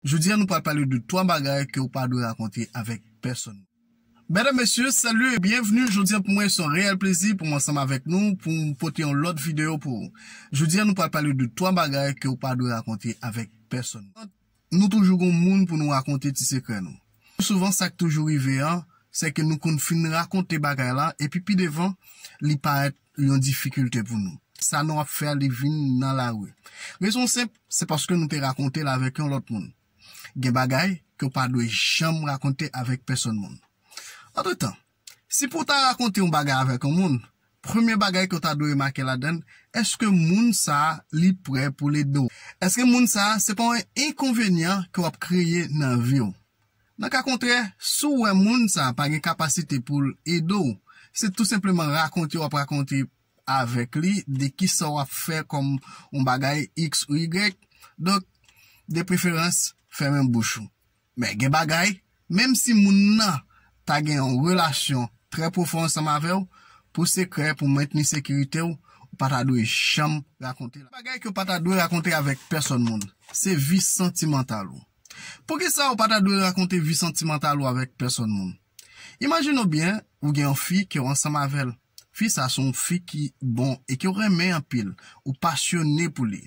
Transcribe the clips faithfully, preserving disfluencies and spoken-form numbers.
Jodi a nou pral pale de twa bagay ke w pa dwe rakonte avèk pèsonn. Medam, mesye, salut et bienvenue. Jodi a pou mwen se yon reyèl plezi pou mwen ansanm avèk nou, pou m pote yon lòt videyo pou ou. Jodi a nou pral pale de twa bagay ke w pa dwe rakonte avèk pèsonn. Nou toujou gon moun pou nou rakonte ti sekrè nou. Souvan sa k toujou rive an, se ke nou konn fin rakonte bagay la, epi pi devan, li parèt yon difikilte pou nou. Sa nou ap fè a, li vin nan lari. Rezon senp, se paske nou te rakonte l avèk yon lòt moun. Gen bagay ke w pa dwe janm rakonte avèk pèsonn moun. Antretan, si pou w ta rakonte yon bagay avèk yon moun, premye bagay ke w ta dwe remake ladan l, èske moun sa a li prè pou l ede w? Èske moun sa a se pa yon enkonvenyan ke w ap kreye nan vi w? Nan ka kontrè, si w wè moun sa a pa gen kapasite pou l ede w, se tou senpleman rakonte w ap rakonte avèk li de kisa w ap fè kòm yon bagay X ou Y. Donk, de preferans, fèmen bouch ou. Men gen bagay, menm si moun nan ta gen yon relasyon trè pwofon ansanm avè w, pou sekrè, pou mentni sekirite w, ou pa ta dwe janm rakonte l. Bagay ke w pa ta dwe rakonte avèk pèsonn moun, se vi santimantal ou. Poukisa ou pa ta dwe rakonte vi santimantal ou avèk pèsonn moun? Imajine w byen, ou gen yon fi ke w ansanm avè l. Fi sa se yon fi ki bon e ke w renmen anpil, ou pasyone pou li.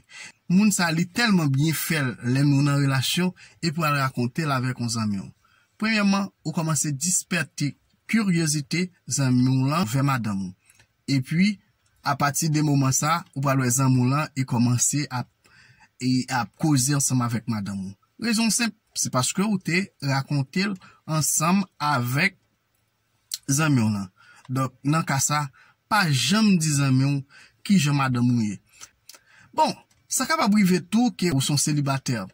Moun sa li tèlman byen fè l lè nou nan relasyon epi w al rakonte l avèk yon zanmi w. Premyèman, ou kòmanse dispète kiryozite zanmi w lan vè madanm ou. Epi, apati de moman sa, ou pral wè zanmi w lan e kòmanse ap, e ap koze ansanm avèk madanm ou. Rezon senp, se paske ou te rakonte l ansanm avèk zanmi w lan. Donk, nan ka sa, pa janm di zanmi w kijan madanm ou ye. Bon, sa kapab rive tou ke ou se yon selibatè.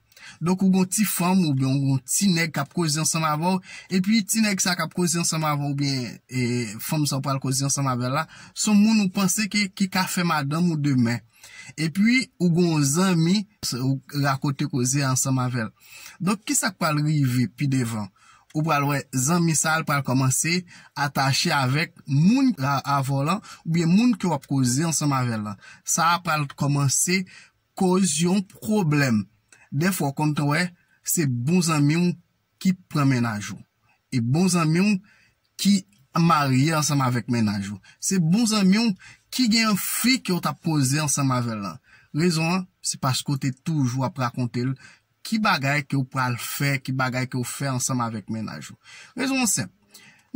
Donk, ou gon ti fanm oubyen ou gon ti nèg k ap koze ansanm avè w, epi ti nèg sa k ap koze ansanm avè w oubyen e, fanm sa w pral koze ansanm avè l la, se yon moun ou panse ke ki ka fè madanm ou demen. Epi, ou gon zanmi, ou rakonte koze ansanm avè l. Donk, kisa k pral rive pi devan? Ou pral wè zanmi sa a l pral kòmanse atache avèk moun a- avè w lan, oubyen moun ke w ap koze ansanm avè l lan. Sa a pral kòmanse koz yon pwoblèm. Dèfwa, w konn wè, se bon zanmi w ki pran mennaj ou. E bon zanmi w ki marye ansanm avèk mennaj ou. Se bon zanmi w ki gen yon fi ke w t ap koze ansanm avè l lan. Rezon an, se paske w te toujou ap rakonte l ki bagay ke w pral fè, ki bagay ke w fè ansanm avèk mennaj ou. Rezon an senp.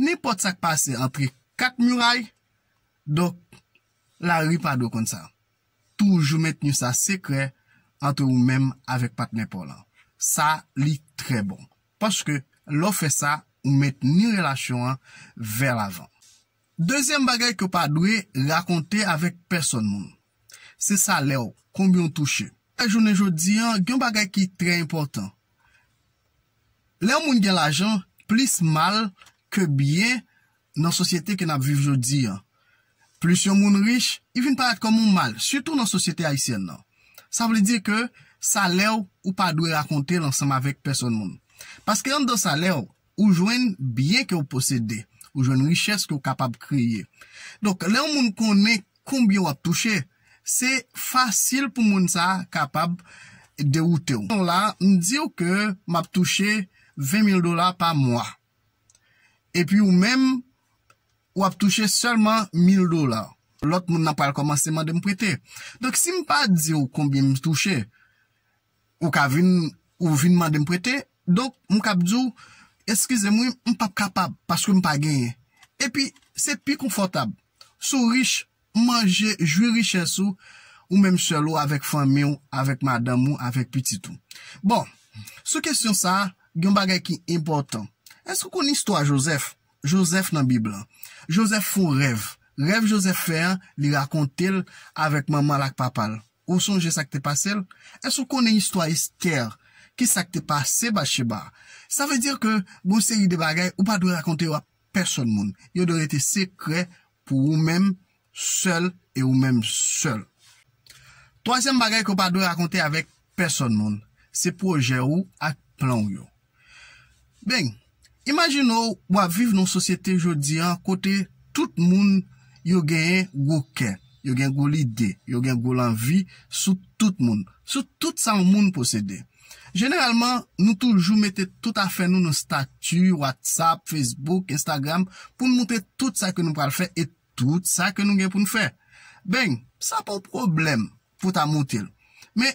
Nenpòt sa k pase antre kat miray, donk, lari pa dwe konn sa. Toujou mentni sa sekrè antre ou menm avèk patnè pa w lan. Sa, li trè bon. Paske, lè w fè sa, ou mentni relasyon an vè lavan. Dezyèm bagay ke w pa dwe rakonte avèk pèsonn moun, se salè w, konbyen w touche. Jounen jodi an, gen yon bagay ki trè enpòtan. Lè yon moun gen lajan, plis mal ke byen nan sosyete ke n ap viv jodi an. Plis yon moun rich, li vin parèt kòm yon mal, sitou nan sosyete ayisyèn nan. Sa vle di ke salè w, ou pa dwe rakonte l ansanm avèk pèsonn moun. Paske anndan salè w, ou jwenn byen ke w posede, ou jwenn richès ke w kapab kreye. Donk, lè yon moun konnen konbyen w ap touche, se fasil pou moun sa a kapab dewoute w. La, m di w ke m ap touche ven mil dola pa mwa. Epi ou menm, w ap touche sèlman mil dola. Lòt moun nan pral kòmanse mande m prete. Donk, si m pa di w konbyen m touche, ou ka vin, ou vin mande m prete. Donk, m kab di w, eskize m wi, m p ap kapab, paske m pa genyen. Epi, se pi konfòtab. Si w rich, manje, jwi richès ou, ou menm sèl ou, avèk fanmi w, avèk madanm ou, avèk pitit ou. Bon, sou kesyon sa a, gen yon bagay ki enpòtan. Èske w konn istwa Jozèf? Jozèf nan Bib lan. Jozèf fè yon rèv. Rèv Jozèf fè an, li rakonte l avèk manman l ak papa l. Ou sonje sa k te pase l? Èske w konnen istwa Estè? Ki sa k te pase Batcheba? Sa vle di ke gon seri de bagay ou pa dwe rakonte yo a pèsonn moun. Yo dwe rete sekrè pou ou menm sèl e ou menm sèl. Twazyèm bagay ke w pa dwe rakonte avèk pèsonn moun, se pwojè ou ak plan w yo. Ben, imajine w, w ap viv nan yon sosyete jodi an kote tout moun yo genyen gwo kè, yo gen gwo lide, yo gen gwo lanvi sou tout moun, sou tout sa yon moun posede. Jeneralman, nou toujou mete tout afè nou nan stati, WhatsApp, Facebook, Instagram, pou n montre tout sa ke nou pral fè e tout sa ke nou gen pou n fè. Ben, sa pa yon pwoblèm pou ta montre l. Men,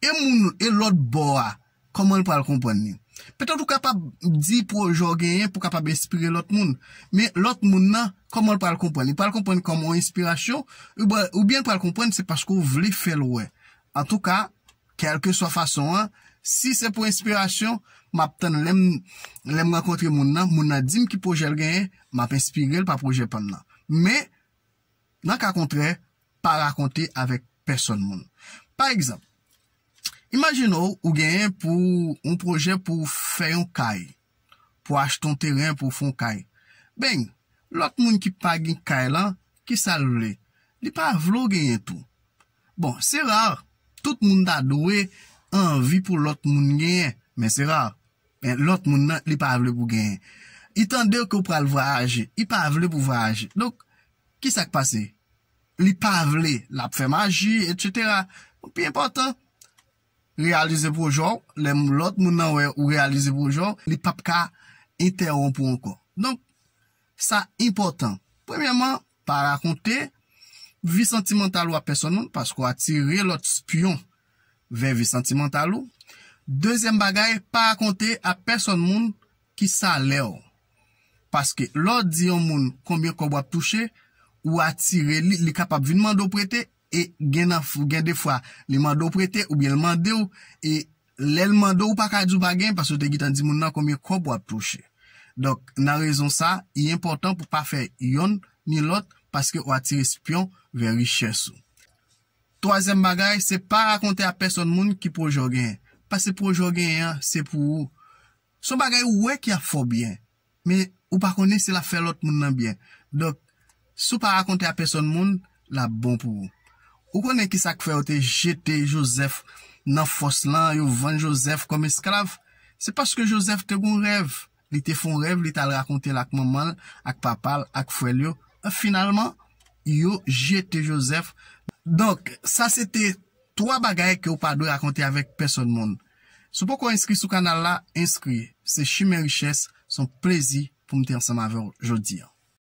e moun, e lòt bò a, kòman l pral konprann li? Petèt ou kapab di pwojè w genyen pou kapab enspire lòt moun. Men lòt moun nan, kòman l pral konprann? Li pral konprann kòm yon enspirasyon, oubyen, oubyen l pral konprann se paske w vle fè l wè. Antouka, kèlkeswa fason an, si se pou enspirasyon, m ap tann lè m, lè m rankontre moun nan, moun nan di m ki pwojè l genyen, m ap enspire l pa pwojè pa m nan. Men, nan ka kontrè, pa rakonte avèk pèsòn moun. Pa egzanp, imajine w ou genyen pou yon pwojè pou w fè yon kay, pou w achte yon teren pou w fè yon kay. Ben, lòt moun ki pa gen kay lan, ki sa l vle? Li pa vle w genyen tou. Bon, se ra, tout moun ta dwe anvi pou lòt moun genyen, men se ra. Men lòt moun nan, li pa vle pou genyen. Li tande ke w pral vwayaje, li pa vle pou vwayaje. Donk, ki sa k pase? Li pa vle, l ap fè maji, etsetera. Pi enpòtan, reyalize pwojè w, lè lòt moun nan wè ou reyalize pwojè w, li p ap ka entèwonp ou ankò. Donk, sa enpòtan. Premyèman, pa rakonte vi santimantal ou a pèsòn moun, paske w atire lòt espyon vè vi santimantal ou. Dezyèm bagay, pa rakonte a pèsòn moun ki salè w. Paske lè w di yon moun konbyen kòb w ap touche, ou atire li, li kapab vin mande w prete, e gen nan, gen de fwa, li mande w prete, oubyen l mande w, e lè l mande w, ou pa ka di w pa gen, paske w te gentan di moun nan konbyen kòb w ap touche. Donk, nan rezon sa, li enpòtan pou pa fè yonn ni lòt, paske w atire espyon vè richès ou. Twazyèm bagay, se pa rakonte a pèsòn moun ki pwojè w genyen. Paske pwojè w genyen an, se pou ou. Se yon bagay ou wè ki ap fè w byen, men ou pa konnen si l ap fè lòt moun nan byen. Donk, si w pa rakonte a pèsòn moun, l ap bon pou ou. Ou konnen ki sa k fè yo te jete Jozèf nan fòs lan, yo vann Jozèf kòm esklav? Se paske Jozèf te gen yon rèv. Li te fè yon rèv, li t al rakonte l ak manman l, ak papa l, ak frè l yo. E finalman, yo jete Jozèf. Donk, sa se te twa bagay ke w pa dwe rakonte avèk pèsòn moun. Si w poko enskri sou kanal la, enskri. Se Chimen Richès, se yon plezi pou m te ansanm avè w jodi a.